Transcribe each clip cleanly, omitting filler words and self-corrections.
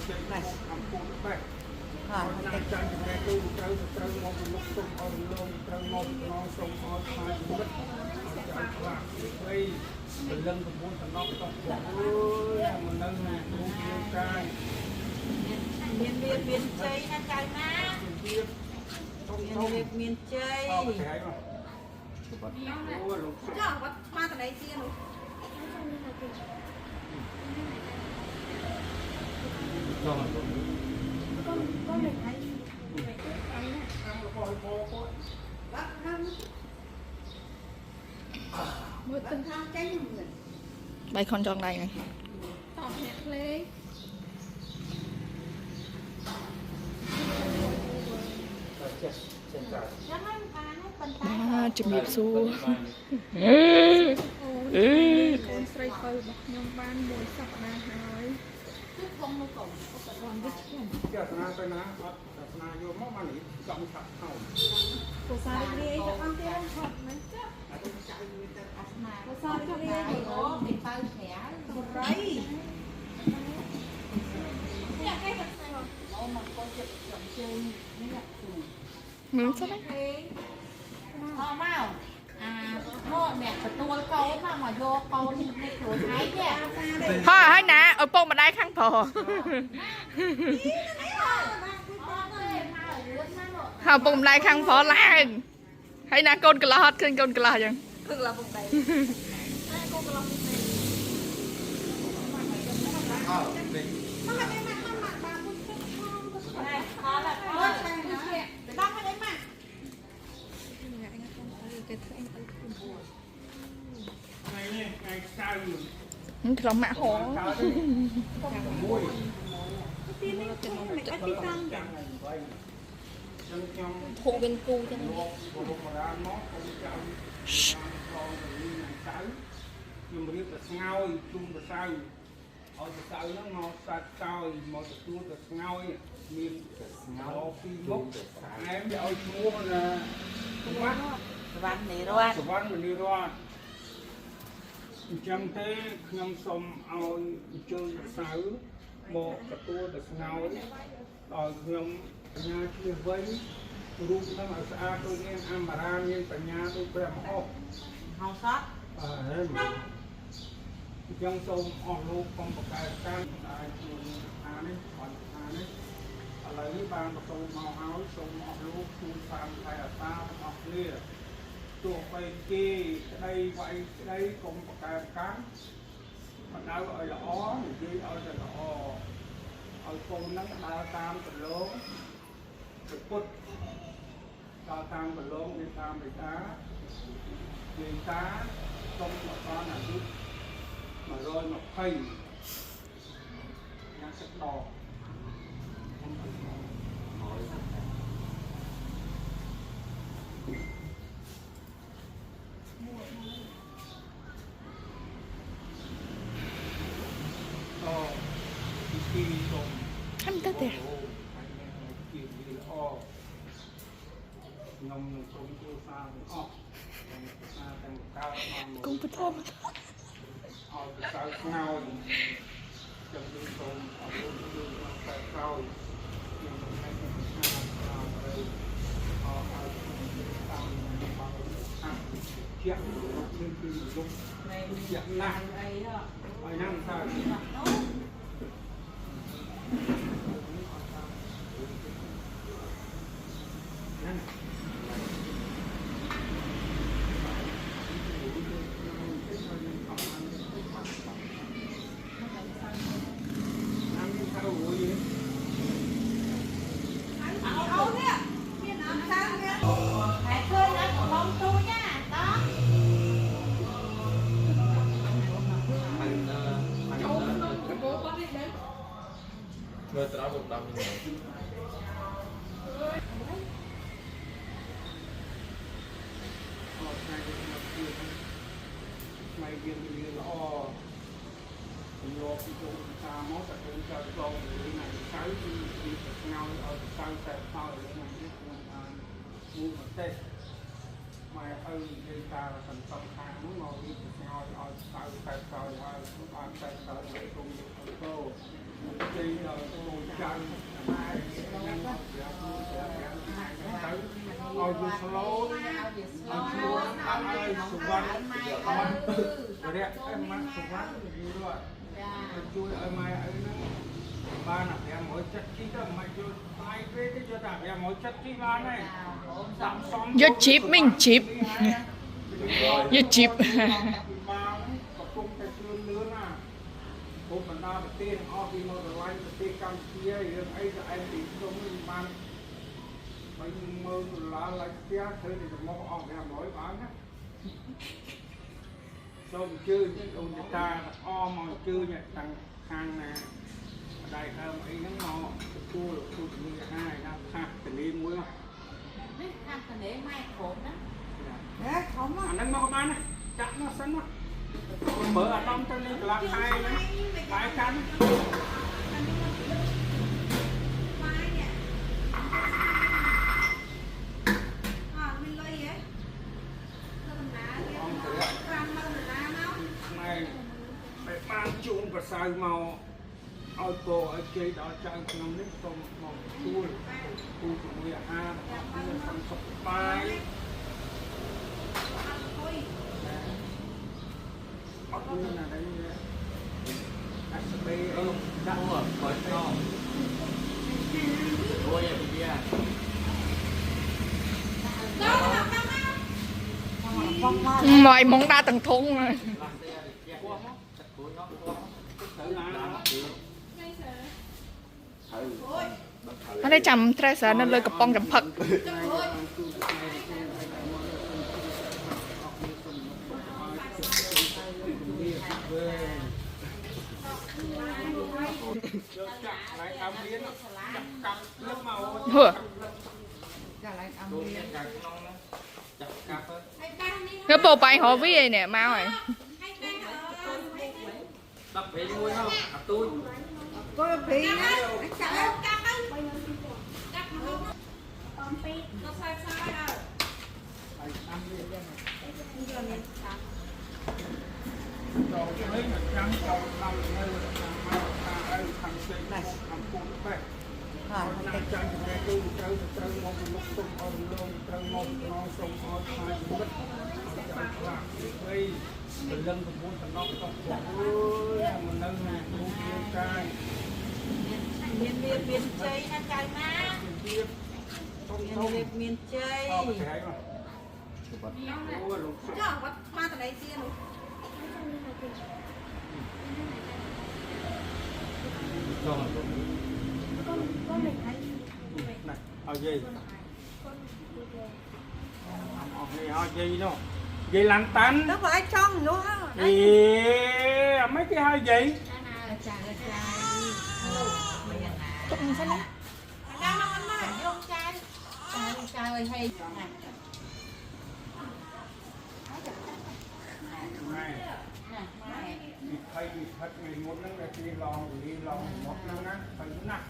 នេះហើយតែ ចាញ់ចំណេះទូត្រូវត្រូវមកលុកសុំអរលងត្រូវមកណងសុំអរខ្លាចមិត្តចាំខ្លាចអីពលឹង9តំណប់តោះអើយមិននៅរូបរាងកាយ មានមានមានជ័យណាចៅណា ទៀតធំ មាន ធំ រៀបមានជ័យ អោប្រហែលមកអូលោក ចុះវត្តស្មាតន័យជានោះ តាមរបស់បងប្អូន វត្តខាង មើល វត្តខាងចេញមិន បាយខនចងដៃហ្នឹង តោះអ្នកភ្លេង ចេះចេះចា ចាំមិនបានទេប៉ុន្តែ បាទជំរាបសួរ អូ អឺ កូនស្រីពៅរបស់ខ្ញុំបានមួយសប្តាហ៍ហើយ គឺធំនោះកូន ចេះស្នាទៅណាអត់ស្នាយកមកបានចំឆាប់ហើយ កូសារីករាយទាំងអស់ទៀត ហត់ណាស់ចា អាស្នាកូសារីករាយអូគេបើស្រាបរិយអ្នកគេទៅអូមកកូនចិត្តចំជើងនេះ មើលសិនណា ភ្លេង អមកអាមកអ្នកទទួលកូនមកមកយកកូននេះខ្លួនឯងទេ ហើយហើយណាឪពុកម្ដាយខាងប្រុសហើយឪពុកម្ដាយខាងប្រុសឡើងហើយណាកូនកន្លោះអត់ឃើញកូនកន្លោះអញ្ចឹង គឺឡើពុកដៃ ថ្ងៃណាកូនទៅគេធ្វើអីទៅ ថ្ងៃនេះថ្ងៃសៅរ៍ ខ្លំម៉ាក់ហង មួយ ទីតាំង ចាំថ្ងៃ8ចឹងខ្ញុំ ភូវិនគូចឹង លោកបុររានមកកូនចៅបានខ្លងទៅនេះថ្ងៃសៅរ៍ខ្ញុំរៀបតែស្ងោយជូនប្រសៅឲ្យប្រសៅហ្នឹងមកសាច់សោយមកទទួលតែស្ងោយមានស្ងោពីរមុខអែមឲ្យឈ្មោះណាវត្ត សវណ្ណនិរត សវណ្ណមនីរតអញ្ចឹងទេខ្ញុំសូមឲ្យអញ្ជើញប្រសៅមកទទួលតែស្ងោយដោយខ្ញុំបញ្ញាឈ្នះវិញរូបហ្នឹងឲ្យស្អាតដូចនាងអមរាមានបញ្ញាដូចព្រះមហោ ហៅសត អើហេអញ្ចឹងសូមអស់លោកកុំប្រកែកកាន់ដែលជួយអានេះអត់អានេះឥឡូវនេះបានបន្ទូលមកហើយសូមអស់លោកជួយតាមថែអតាទាំងអស់គ្នាទោះបីគេក្តីវាយក្តីកុំប្រកែកកាន់បណ្ដៅឲ្យល្អនិយាយឲ្យតែល្អឲ្យកូនហ្នឹងដើរតាមគន្លងពុទ្ធដើរតាមគន្លងនេះតាមបិតាយាយតាសូមដល់អាយុ120យ៉ាងទឹកដកអូទីសូម ខាំទៅទេ ជាវីល្អខ្ញុំនឹងក្រុមគ្រួសារទាំងអស់ទាំងគ្រួសារទាំងកើតបានមក កុំបន្ត ឲ្យប្រសើរស្ងោយចឹងគឺសូមអរគុណជួយក្នុងតែក្រោយខ្ញុំនឹងឲ្យប្រសាតាមរៃអរឲ្យតាមបានថាជាក់នេះគឺលោកជាក់ណាស់ អីហ៎ ហើយហ្នឹងថាហ្នឹងណាំថារួយ អូនេះមានអង្សាមានតែឃើញអត់កំងទូចណាតោះ ចូលក្នុងកបោបាត់នេះដែរ មើលត្រង់ដំនេះ អត់ថ្ងៃនេះមកទៀតថ្ងៃយើងវាល្អទម្លាប់ពីចូលតាមមកតែកូនចៅខ្លងពីថ្ងៃសៅរ៍គឺវាស្ងោយឲ្យសៅតែផលថ្ងៃនេះខ្ញុំបានមូមទេសម៉ែឪនិយាយតាសន្សំខាងនោះមកវាស្ងោយឲ្យសៅតែផលហើយបានតែផលឲ្យគុំយកទៅ ជ័យដល់កូនចៅម៉ែហ្នឹងប្រាប់ប្រាប់ទៅឲ្យវាស្លូត ឲ្យវាស្ល ឲ្យខ្លួនឲ្យសុវត្ថិឲ្យរយៈអីម៉ាក់សុវត្ថិយូរអត់ ចា ជួយឲ្យម៉ែអីហ្នឹងបានអា570ជីទៅមិនយកដៃគេទេយកតែ570ជីបានហើយ សំ សំ យកជីបមីងជីបយកជីប បានកំពុងតែជឿនលឿនណាពុំបណ្ដាប្រទេសទាំងអស់ពីមករឡាញ់ប្រទេសកម្ពុជារឿងអីក៏ឯងទីក្រុងនេះបាន30000ដុល្លារឡើងផ្ទះធ្វើតែចំមកអស់500បានណាសូមអញ្ជើញអូនតាអមកអញ្ជើញតាំងខាងណាម្ដាយដើមអីហ្នឹងមកទទួលទូជំនួយអាហារណាថាសទនីមួយ នេះខាងតនេម៉ែគ្រប់ណា ហេធំអាហ្នឹងមកក៏បានណាចាក់មកសិនមកមើលអាដាមទៅនេះកន្លះខែហ្នឹងបាយកាន់ អត់មានលុយហ៎ទៅបណ្ណាគេ50000ដុល្លារមក ម៉ែបែបបានជូនប្រសៅមកឲ្យពោឲ្យជ័យដល់ចៅក្នុងនេះសូមមកទទួលពូជាមួយអាហារទាំងសុខសប្បាយ អត់លុយ អត់មានណាដែរអស្បេអឺដាក់ អូបើណោអូយពីយ៉ា មកម៉ងដាក់ទាំងធុង ឡាស់ទេគោះមកចាក់គោះនោះគោះ ទៅណា អត់ទេចាំ treasure នៅលើកំប៉ុងចំផឹក យកចាក់ឡៃតាមរៀនចាក់កាប់លឹកមក ហឺ គោះចាក់ក្នុងណាចាក់កាប់ទៅ ងើបបាយរកវាឯនេះមកហើយ 10ពេលមួយនោះអាទូច ក៏ពីណាចាក់កាប់ទៅកាប់មកអំពីដល់ខ្សែខ្សែហើយ ហើយតាមរៀនចូលវិញចាំចូលតាមនៅតាមមកតាមអីខាងផ្សេងខាងពូបែបហើយចាំចំណេះគឺត្រូវត្រូវមកលុកទុំអរលងត្រូវមកណងសុំអត់ខ្លាចមិត្តចាំខ្លាចអីព្រលឹង9តំណប់តោះអើយមិននៅណាគ្រូជាកាយ មានរៀបមានជ័យណាចៅណា ជាធំ មាន ធំ រៀបមានជ័យ អបប្រហែលមកអូលោក ចុះវត្តស្មាតន័យទៀតនោះ ចូល ណាឲ្យយាយអស់នេះឲ្យយាយនោះយាយឡាន់តាន់ ទៅបើឲ្យចង់នោះហ៎ អេអាមិនគេឲ្យយាយ ចាណាចាចាលោកមិនយ៉ាងណា ទុកសិនណា ដល់មកអត់មក យកចៅចៅចៅឲ្យហេ ម៉ែ ណា ពី ម៉ែ ភ័យពីផិតថ្ងៃមុនហ្នឹងដែលគេឡងលីឡងមកហ្នឹងណាភ័យណាស់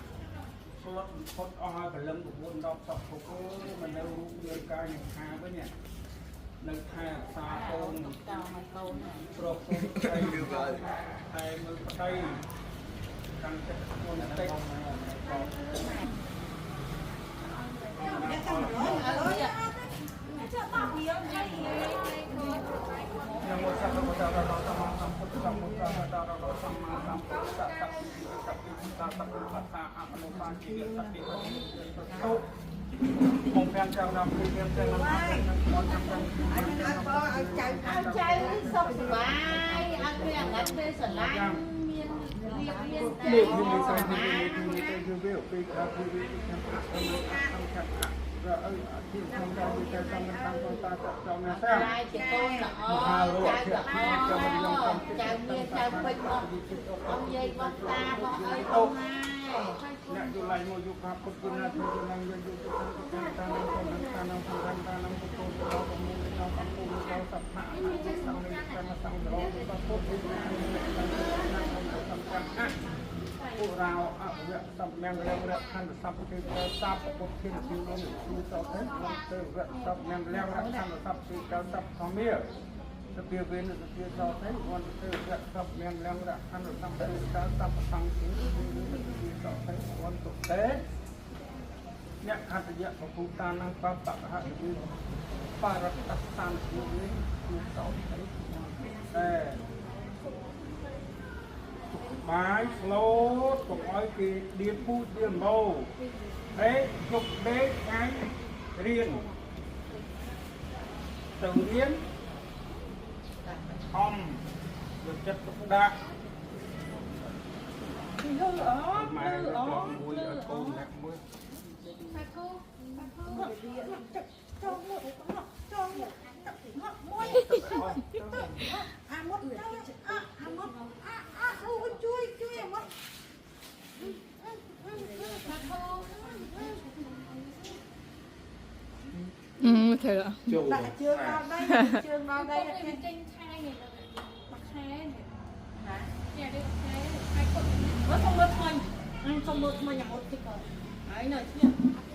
ស្លុតផុតអស់ហើយព្រលឹង9 10សក់ពុកអើយមិននៅរូបរាងកាយនឹងខាវិញនៅខែអសាកូន ចៅមកកូន ប្រុសកូនស្រីតែមើលប្តីកាន់ចិត្តខ្លួនតិច អ្នកចង់មកអើយចុះបោះរៀលអី នមោសៈភគវតោអរហន្តសម្ពុទ្ធសម្ពុទ្ធតរោសម្មាសម្ពុទ្ធសៈសព្ទិសៈសព្ទិសាអមនោសាជីវសតិតុបងប្រាំចៅដល់ពីប្រាំចៅដល់មកចាំចាំ អញឲ្យបើឲ្យចៅ ឲ្យចៅសុខសប្បាយឲ្យមានអាណិតមានស្រឡាញ់មានរៀបមានតែ នេះនេះនេះនេះនេះនេះវាពេលក្រៅពីវាខ្ញុំអាក់ខ្ញុំខ្ញុំអាក់រអើអធិខ្ញុំដល់ទៅតាមតាមតាតាមណាសា ចៅជាកូនល្អចៅល្អចៅមានចៅពេញមកអង្គយាយរបស់តារបស់អីបងហើយ អ្នកយល់ឡៃមកយុគពុទ្ធគុណធម៌នឹងយកយុគតាតាមតាមតាមតាមតាមពុទ្ធោកមុលដល់អង្គមុលដល់សព្វៈសង្ឃកម្មសង្ឃរោពុទ្ធិកម្មកម្មអពុរោអវៈសម្មង្គលរខណ្ឌសព្វទេសព្វពុទ្ធិជីវនគឺតទៅទៅវៈសម្មង្គលរខណ្ឌសព្វទេសព្វធម្មា សភាវេនសភាសោទេវន្តទេរៈសពមានលំរៈខណ្ឌសំទេតាសពសង្ឃិសភាសោទេវន្តទេអ្នកខត្តយៈពពុតានបបហៈវិបរតស្ថានជានេះគឺសោទេតែបាយស្លូតកុំឲ្យគេដៀលពូជដៀលម៉ោដេកជប់ដេកថ្ងៃរៀនទៅរៀនអំយកចិត្តទុកដាក់ លឺអត់ ម៉ែ លឺអត់ មួយ លឺ ឲ្យកូ អត់ នអ្នកមួយ សាធុ ចង់មួយចង់មួយអាមុតអាមុតអាអាជួយជួយអាមុត សាធុ អឺធ្វើ ចូល ដាក់ជើងដល់ដីជើងដល់ដី នេះវាចេញខែនេះមួយខែនេះណានេះនេះខែខែគាត់ មើលសុំមើលថ្មិញសុំមើលថ្មិញអាមុតតិចហើយនៅឈ្នះ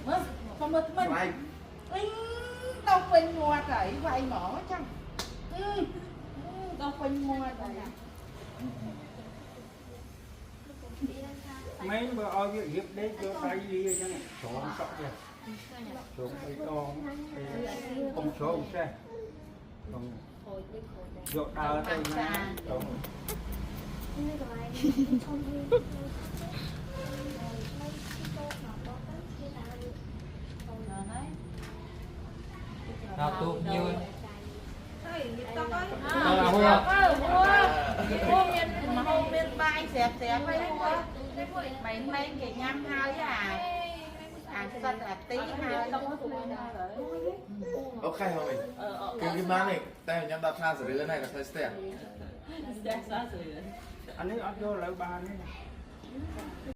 មើលសុំមើលថ្មិញ ស្បែក អីដល់ពេញមាត់ហើយវាយហ្មងចឹងដល់ពេញមាត់ហើយ មែនបើឲ្យវារៀបដេកយកដៃលាអញ្ចឹងច្រងសក់ចេះច្រងបីដងកុំច្រងចេះច្រងយកដើរទៅណាច្រង នេះកន្លែងឈុំនេះ ដល់ទូញឿន ហើយតោះហើយ ដល់ហួរ អឺហួរហួរមានហូរមានបាយស្រាប់ស្រាប់ហើយហួរមិនមែនគេញ៉ាំហើយអាអាសិតអាទីហើយ អូខេហើយគឺគេមកនេះតែញ៉ាំដល់ថ្លាសេរីហ្នឹងក៏ស្ទះ អានេះអត់យកលើបានទេ